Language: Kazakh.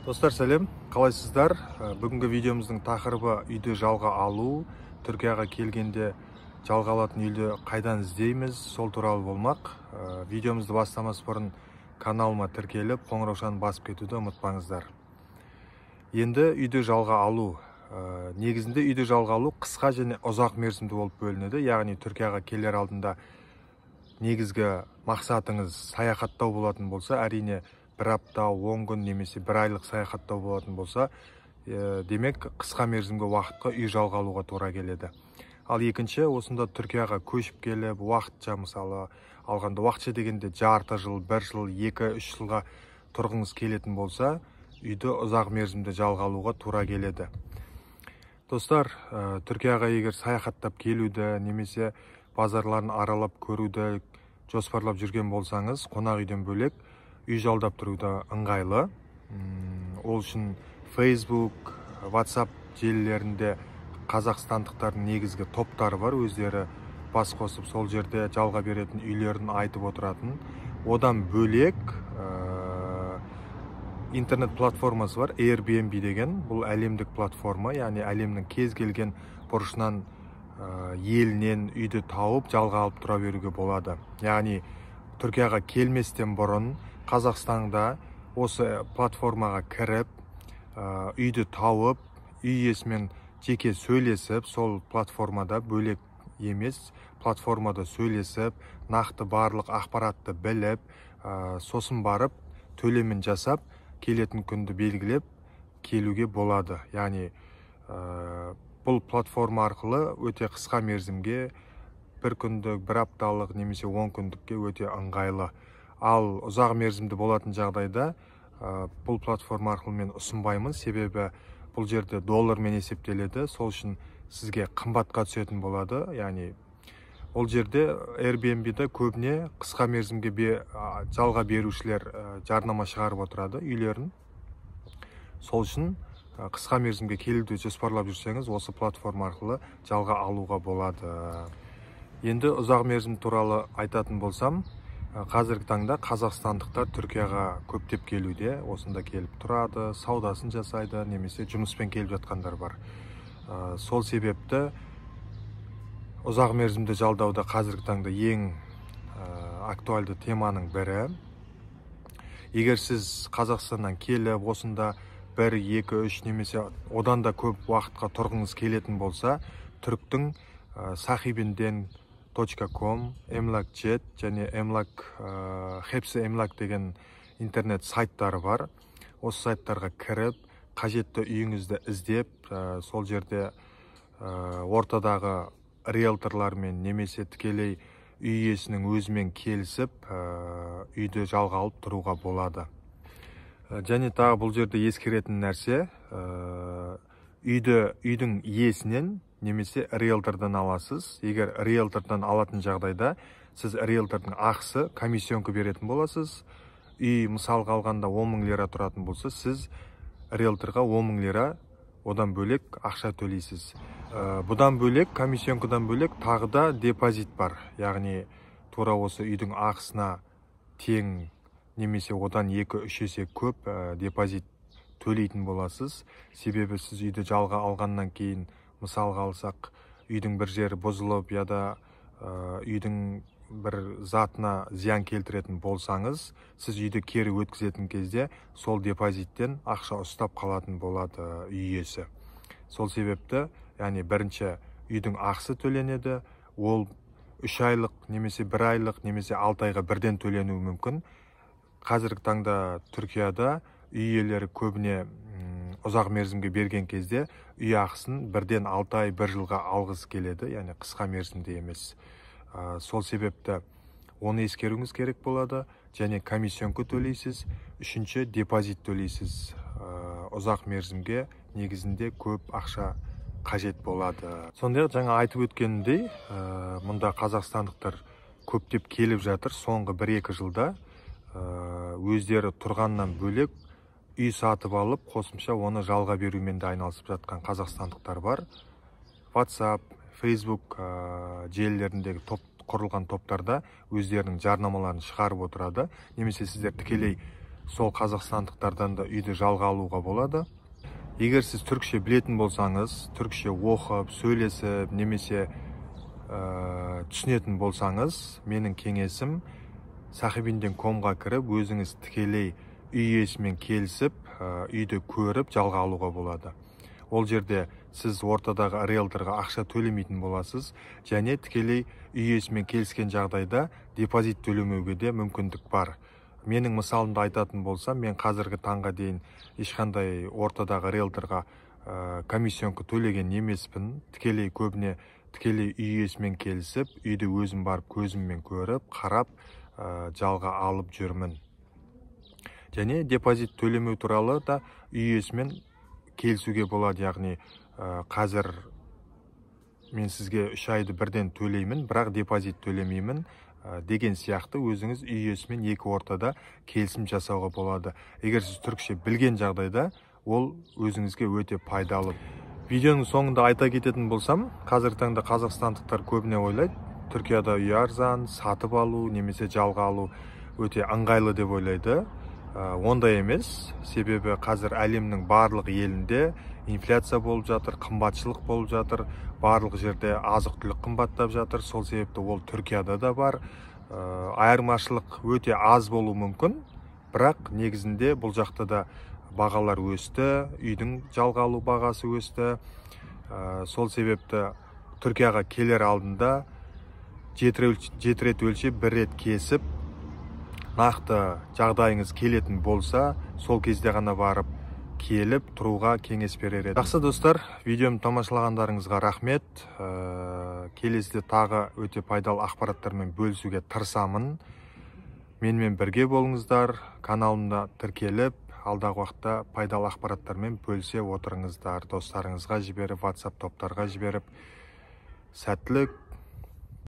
Достар, сәлем, қалайсыздар? Бүгінгі видеомыздың тақырыбы үйді жалға алу. Түркияға келгенде жалға алатын үйді қайдан іздейміз, сол туралы болмақ. Видеомызды бастамас бұрын каналыма тіркеліп, қоңыраушаны басып кетуді ұмытпаңыздар. Енді үйді жалға алу. Негізінде үйді жалға алу қысқа және ұзақ мерзімді болып бөлінеді. Яғни Түркияға келер алдында негізгі мақсатыңыз саяхаттау болатын болса, әрине бір апта, 10 күн немесе бір айлық саяхаттау болатын болса, демек қысқа мерзімгі уақытқа үй жалға алуға тура келеді. Ал екінші, осында Түркияға көшіп келіп, уақытша, мысалы алғанда, уақытша дегенде жарты жыл, бір жыл, 2-3 жылға тұрғыңыз келетін болса, үйді ұзақ мерзімді жалға алуға тура келеді. Достар, Түркияға егер саяхаттап келуді немесе базарларын аралап көруді жоспарлап жүрген болсаңыз, қонақ үйден бөлек үй жалдап тұру да ыңғайлы. Ол үшін Facebook, WhatsApp желілерінде қазақстандықтардың негізгі топтары бар, өздері бас қосып сол жерде жалға беретін үйлерін айтып отыратын. Одан бөлек интернет платформасы бар, Airbnb деген. Бұл әлемдік платформа, яғни әлемнің кез келген бұрышынан, елінен үйді тауып жалға алып тұра беруге болады. Яғни Түркияға келместен бұрын Қазақстанда осы платформаға кіріп, үйді тауып, үй иесімен жеке сөйлесіп, сол платформада бөлек емес, платформада сөйлесіп, нақты барлық ақпаратты біліп, сосын барып төлемін жасап, келетін күнді белгілеп келуге болады. Яғни бұл платформа арқылы өте қысқа мерзімге, бір күндік, бір апталық немесе 10 күндікке өте ыңғайлы. Ал ұзақ мерзімді болатын жағдайда бұл платформа арқылы мен ұсынбаймын, себебі бұл жерде доллармен есептеледі, сол үшін сізге қымбатқа түсетін болады. Яғни ол жерде Airbnb-де көбіне қысқа мерзімге жалға берушілер жарнама шығарып отырады үйлерін. Сол үшін қысқа мерзімге келуді жоспарлап жүрсеңіз, осы платформа арқылы жалға алуға болады. Енді ұзақ мерзім туралы айтатын болсам, қазіргі таңда қазақстандықтар Түркияға көптеп келуде, осында келіп тұрады, саудасын жасайды, немесе жұмыспен келіп жатқандар бар. Сол себепті ұзақ мерзімді жалдауда қазіргі таңда ең актуальды теманың бірі. Егер сіз Қазақстаннан келіп, осында 1, 2, 3 немесе одан да көп уақытқа тұрғыңыз келетін болса, түріктің sahibinden.com, emlakjet және emlak, hepsi emlak деген интернет сайттары бар. Осы сайттарға кіріп, қажетті үйіңізді іздеп, сол жерде ортадағы риэлторлармен немесе тікелей үй иесінің өзімен келісіп, үйді жалға алып тұруға болады. Және тағы бұл жерде ескеретін нәрсе, үйді үйдің иесінен немесе риэлтордан аласыз. Егер риэлтордан алатын жағдайда, сіз риэлтордың ақысы, комиссионка беретін боласыз. Үй мысалға алғанда 10 мың лира тұратын болса, сіз риэлторға 10 мың лира одан бөлек ақша төлейсіз. Бұдан бөлек, комиссионкадан бөлек тағы да депозит бар. Яғни тура осы үйдің ақысына тең немесе одан 2-3 есе көп депозит төлейтін боласыз. Себебі сіз үйді жалға алғаннан кейін, мысалға алсақ, үйдің бір жері бұзылып, я да үйдің бір затына зиян келтіретін болсаңыз, сіз үйді кері өткізетін кезде сол депозиттен ақша ұстап қалатын болады үй иесі. Сол себепті, яғни бірінші үйдің ақысы төленеді, ол 3 айлық немесе 1 айлық немесе 6 айға бірден төленуі мүмкін. Қазіргі таңда Түркияда үй иелері көбіне ұзақ мерзімге берген кезде үй ақысын бірден 6 ай, 1 жылға алғысы келеді, яғни қысқа мерзімде емес. Сол себепті оны ескеруіңіз керек болады. Және комиссионка төлейсіз, үшінші депозит төлейсіз. Ұзақ мерзімге негізінде көп ақша қажет болады. Сондай-ақ жаңа айтып өткенімдей, мұнда қазақстандықтар көптеп келіп жатыр. Соңғы 1-2 жылда өздері тұрғаннан бөлек үй сатып алып, қосымша оны жалға берумен де айналысып жатқан қазақстандықтар бар. WhatsApp, Facebook желілеріндегі құрылған топтарда өздерінің жарнамаларын шығарып отырады. Немесе сіздер тікелей Сол қазақстандықтардан да үйді жалға алуға болады. Егер сіз түркше білетін болсаңыз, түркше оқып, сөйлесіп, немесе түсінетін болсаңыз, менің кеңесім Sahibinden комға кіріп, өзіңіз тікелей үй иесімен келісіп, үйді көріп жалға алуға болады. Ол жерде сіз ортадағы риэлторға ақша төлемейтін боласыз, және тікелей үй иесімен келіскен жағдайда депозит төлемеуге де мүмкіндік бар. Менің мысалымды айтатын болсам, мен қазіргі таңға дейін ешқандай ортадағы риэлторға комиссионка төлеген емеспін. Тікелей көбіне тікелей үй иесімен келісіп, үйді өзім барып көзіммен көріп, қарап, жалға алып жүрмін. Және депозит төлемеу туралы да үй иесімен келісуге болады. Яғни қазір мен сізге 3 айды бірден төлеймін, бірақ депозит төлемеймін деген сияқты өзіңіз үй иесімен екі ортада келісім жасауға болады. Егер сіз түркше білген жағдайда, ол өзіңізге өте пайдалы. Видеоның соңында айта кететін болсам, қазіргі таңда қазақстандықтар көбіне ойлайды, Түркияда үй арзан, сатып алу немесе жалға алу өте ыңғайлы деп ойлайды. Ондай емес, себебі қазір әлемнің барлық елінде инфляция болып жатыр, қымбатшылық болып жатыр, барлық жерде азық-түлік қымбаттап жатыр. Сол себепті ол Түркияда да бар. Айырмашылық өте аз болуы мүмкін, бірақ негізінде бұл жақта да бағалар өсті, үйдің жалға алу бағасы өсті. Сол себепті Түркияға келер алдында 7 рет өлшеп, 1 рет кесіп, нақты жағдайыңыз келетін болса, сол кезде ғана барып келіп тұруға кеңес берер едім. Жақсы достар, видеомды тамашалағандарыңызға рахмет. Келесіде тағы өте пайдалы ақпараттармен бөлісуге тырысамын. Менімен бірге болыңыздар, каналымда тіркеліп, алдағы уақытта пайдалы ақпараттармен бөлісе отырыңыздар. Достарыңызға жіберіп, WhatsApp топтарға жіберіп, сәттілік.